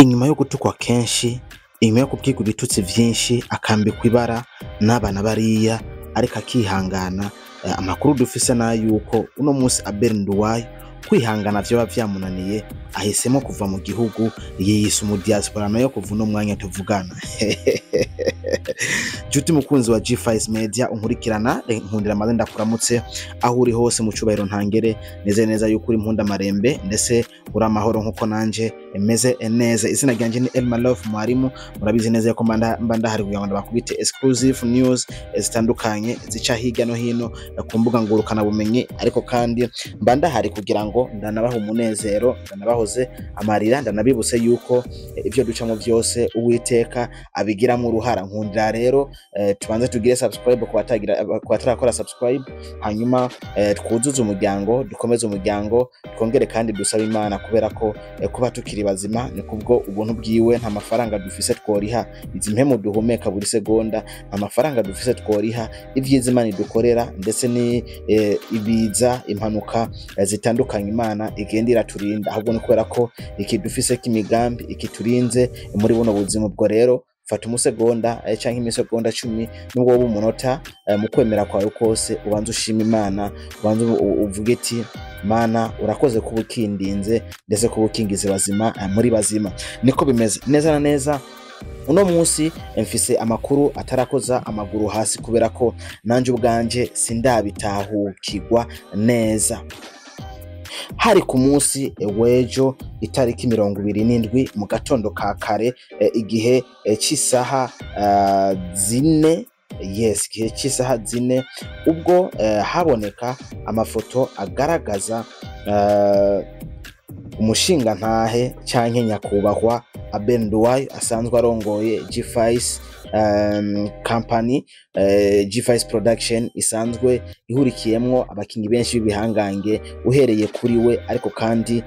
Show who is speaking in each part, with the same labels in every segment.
Speaker 1: Inyuma yo gutukwa kenshi, inyuma yo kubwirwa ibitutsi vyinshi, akambikwa ibara n'abana bariya, ariko akihangana. Amakuru dufise nayuko uno musi Abel Nduwayo kwihangana vyoba vyamunaniye, ahisemo kuva mu gihugu, yiyise umu diaspora nayo kuva uno mwanya tuvugana. Juti mukunzi wa G5 Media unkurikirana, nkundira maze ndakuramutse aho uri hose mu cubahiro ntangere, neze neza yuko uri impunda marembe ndetse uri amahoro nkuko nanje meze neza. Izina ryanje ni Elma Love Mwarimu, murabizi neza yuko mba ndahari kugira ngo ndabakubite exclusive news zitandukanye zica hirya no hino ku mbuga ngurukana bumenyi, ariko kandi mba ndahari kugira ngo ndanabaha umunezero, ndanabahoze amarira, ndanabibutse yuko ivyo ducamo vyose Uwiteka abigiramo uruhara. Nkundira rero tubanze tugire subscribe ku batarakora subscribe, hanyuma twuzuze umuryango, dukomeze umuryango, twongere kandi dusabe Imana kubera ko kuba tukiri bazima ni kubwo ubuntu bwiwe. Nta mafaranga dufise tworiha izi mpemu duhumeka buri segonda, nta mafaranga dufise tworiha ivyiza Imana idukorera, ndetse ni ibiza, impanuka zitandukanye Imana igenda iraturinda, ahubwo ni kubera ko ikidufise k'imigambi ikiturinze muri buno buzima. Ubwo rero fata umusegonda canke imisegonda 10 nubwo woba umunota, mu kwemera kwawe kose ubanze ushima Imana, ubanze uvuge ati Mana urakoze kuba ukindinze ndetse kuba ukingize bazima muri bazima. Niko bimeze neza na neza. Uno munsi mfise amakuru atarakoza amaguru hasi kubera ko nanje ubwanje sindabitahukirwa neza. Hari ku munsi w'ejo itariki 27 mu gatondo ka kare, igihe c'isaha 4, yes, igihe c'isaha 4, ubwo haboneka amafoto agaragaza umushingantahe canke nyakubahwa Abel Nduwayo asanzwe arongoye G5 company, G5 Production isanzwe ihurikiyemwo abakinyi benshi b'ibihangange uhereye kuri we, ariko kandi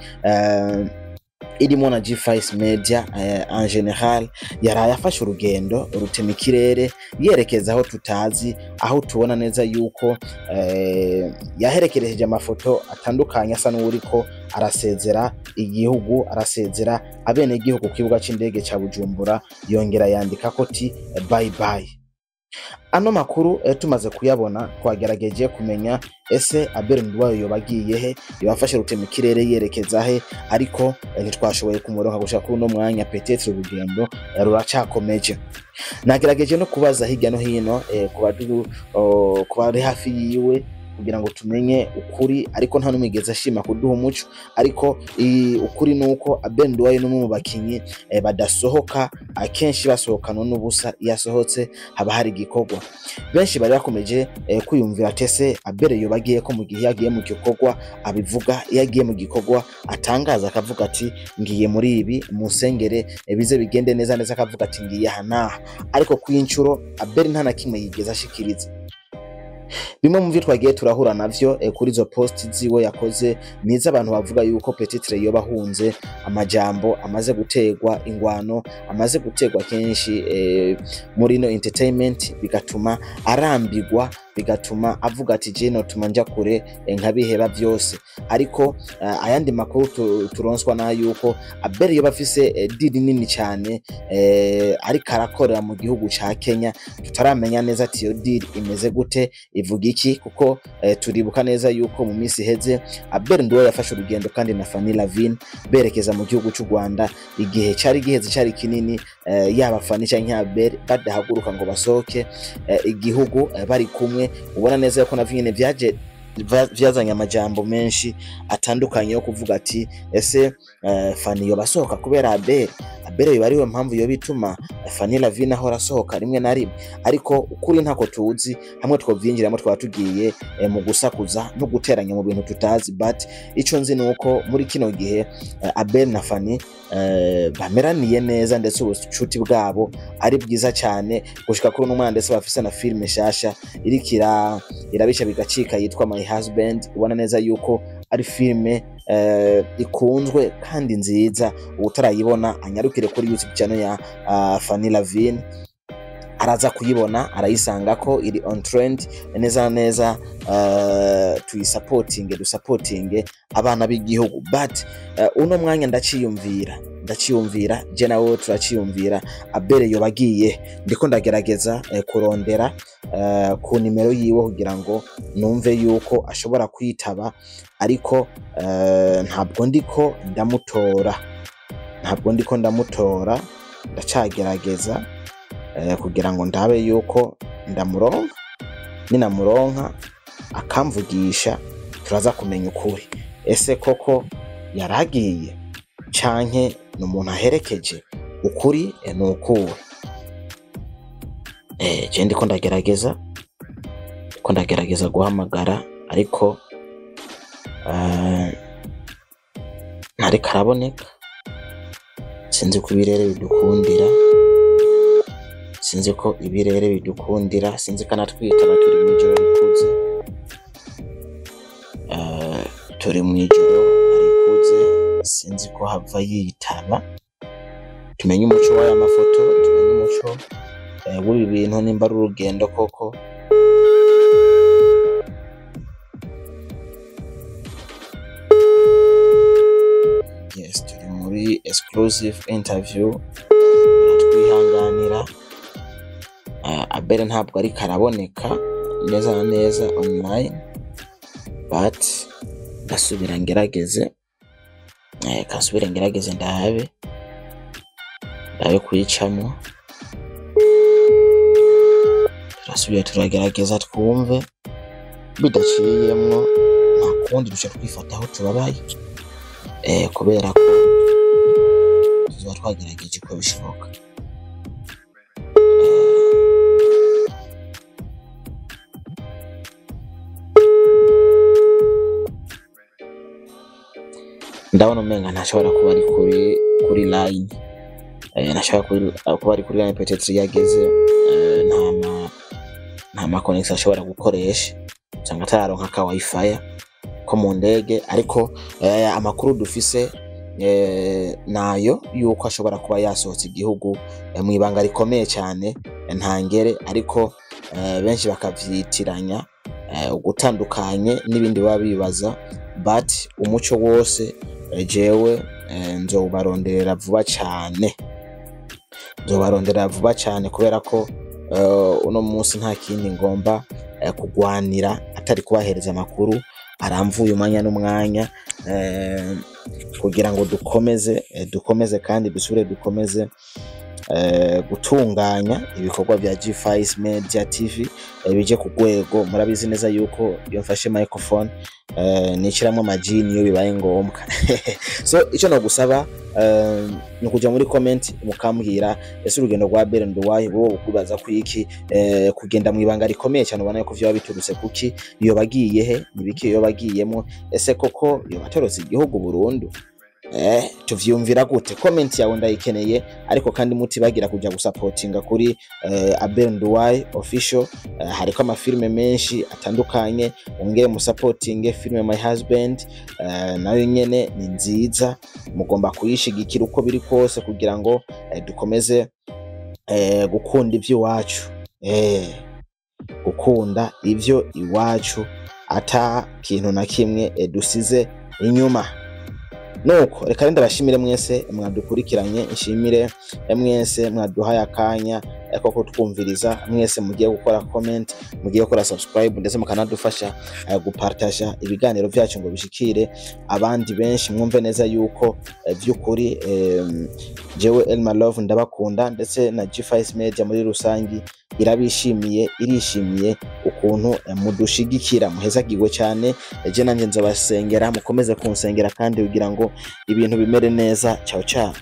Speaker 1: irimo na G5 Media en general. Yaraye afashe urugendo rutema ikirere yerekeza aho tutazi, aho tubona neza yuko yaherekereje amafoto atandukanye asa n'uwuriko arasezera igihugu, arasezera abene igihugu ku kibuga c'indege ca Bujumbura, yongera yandika ko ti bye bye. Ano makuru tumaze kuyabona twagerageje kumenya ese Abel Nduwayo yoba agiye he, yabafashe rutema ikirere yerekeza he, ariko ntitwashoboye kumuronka gushika kuri uno mwanya, peut-être urugendo ruracakomeje. Nagerageje no kubaza hirya no hino ku bari hafi yiwe kugira ngo tumenye ukuri, ariko nta numwigeze ashima kuduha umuco. Ariko ukuri nuko Abel Nduwayo n'umwe mu bakinyi badasohoka, akenshi basohokana n'ubusa, iyo asohotse haba hari igikorwa. Benshi bari bakomeje kwiyumvira tese Abel yoba agiye ko mu gihe yagiye mu gikorwa abivuga, iyo agiye mu gikorwa atangaza akavuga ati ngiye muri ibi musengere bize bigende neza neza, akavuga ati ngiye aha n'aha, ariko kw'incuro Abel nta na kimwe yigeze ashikiriza. Bimwe mu byo twagiye turahura navyo kuri izo post ziwe yakoze niza abantu bavuga yuko Petitre yoba ahunze amajambo amaze gutegwa ingwano, amaze gutegwa kenshi muri no entertainment, bigatuma arambigwa, bigatuma avuga ati je notuma nja kure nkabiheba vyose. Ariko ayandi makuru turonswa na yuko Abel yoba afise deal nini cyane ariko arakorera mu gihugu ca Kenya, tutaramenya neza ati iyo deal imeze gute, ivuga iki, kuko turibuka neza yuko mu minsi iheze Abel Nduwayo yafashe urugendo kandi na Fanny Lavine berekeza mu gihugu c'u Rwanda. Igihe cari giheze cari kinini, yaba Fanny canke Abel badahaguruka ngo basohoke igihugu bari kumwe. Ubona neza ko na vyine vyaje vyazanye amajambo menshi atandukanye yo kuvuga ati ese Fanny yoba asohoka kubera Abel, Abel yoba ariwe mpamvu yoba ituma Fanny Lavine ahora asohoka rimwe na rimwe, ariko ukuri ntako tuzi, hamwe twovyinjiramo twaba tugiye mu gusakuza no guteranya mu bintu tutazi. But ico nzi nuko muri kino gihe Abel na Fanny bameraniye neza, ndetse ubucuti bwabo ari bwiza cyane gushika kuri uno mwana, ndetse bafise na filme shasha irikira irabisha bigacika yitwa My Husband. Ubona neza yuko ari filme ikunzwe kandi nziza, utarayibona anyarukire kuri YouTube channel ya Fanny Lavine Araza kuyibona, arayisanga ko iri on trend neza na neza. Tuyisapotinge, dusapotinge abana b'igihugu. But uno mwanya ndaciyumvira, ndaciyumvira je nawe turaciyumvira, Abel yoba agiye. Ndiko ndagerageza kurondera ku nimero yiwe kugira ngo numve yuko ashobora kwitaba, ariko ntabwo ndiko ndamutora, ntabwo ndiko ndamutora. Ndacagerageza kugira ngo ndabe yuko ndamuronka. Ninamuronka akamvugisha, turaza kumenya ukuri. Ese koko yaragiye canke ni umuntu aherekeje? Ukuri ni ukuwe? Je ndiko ndagerageza, ndiko ndagerageza guhamagara, ariko ntariko araboneka. Sinzi ko ibirere bidukundira, sinzi ko ibirere bidukundira, sinzi ko anatwitaba. Turi mw'ijoro rikuze, turi mw'ijoro rikuze, sinzi ko hava yitaba. Tumenye umuco w'aya mafoto, tumenye umuco w'ibi bintu, nimba ari urugendo koko. Yes, turi muri exclusive interview, baratwihanganira. Abel ntabwo ariko araboneka neza na neza online, but ndasubira ngerageze, kasubire ngerageze, ndabe kuyicamo. Turasubira turagerageza twumve. Bidaciyemwo nta kundi, duca twifata aho tubabaye, kubera ko tuzoba twagerageje uko bishoboka. Ndabona umenga ntashobora kuba ari kuri line, ntashobora kuba ari kuri line. Peut-être yageze, nta ma connexion ashobora gukoresha, usanga atararonka ka wifi ko mu ndege. Ariko amakuru dufise nayo yuko ashobora kuba yasohotse igihugu mw'ibanga rikomeye cyane, ntangere. Ariko benshi bakavyitiranya ugutandukanye n'ibindi baba bibaza, but umuco wose jewe nzowubaronderera vuba cane, nzobarondera vuba cane, kubera ko uno munsi nta kindi ngomba kugwanira atari kubahereza amakuru aramvuye umwanya n'umwanya, kugira ngo dukomeze, dukomeze kandi dusubire dukomeze gutunganya ibikorwa vya G5 Media TV bije ku rwego. Murabizi neza yuko iyo mfashe microphone niciramwo amajini iyo bibaye ngombwa. So ico nogusaba ni ukuja muri comment mukambwira: ese urugendo rwa Abel Nduwayo wowe ukwibaza ko iki, kugenda mu ibanga rikomeye cyane, ubona yuko vyoba biturutse kuki? Yoba agiye he? Nibiki yoba agiyemwo? Ese koko yoba atorotse igihugu burundu? Tuvyumvira gute? Comment yawe ndayikeneye. Ariko kandi mutibagira kuja gusapotinga kuri Abel Nduwayo official. Hariko amafilme menshi atandukanye. Ongere musapotinge filme My Husband, nayo nyene ni nziza, mugomba kuyishigikira uko biri kose kugira ngo dukomeze gukunda ivy'iwacu, gukunda ivyo iwacu ata kintu na kimwe dusize inyuma. Nuko reka rero ndabashimire mwese mwadukurikiranye, nshimire mwese mwaduhaye akanya ko kutwumviriza, mwese mugiye gukora comment, mugiye gukora subscribe, ndetse mukanadufasha gupartaja ibiganiro vyacu ngo bishikire abandi benshi. Mwumve neza yuko vy'ukuri jewe Elma Love ndabakunda, ndetse na G5 Media muri rusangi irabishimiye, irishimiye ukuntu mudushigikira. Muhezagirwe cyane. Je nanje nzobasengera, mukomeze kunsengera kandi kugira ngo ibintu bimere neza. Ciao ciao.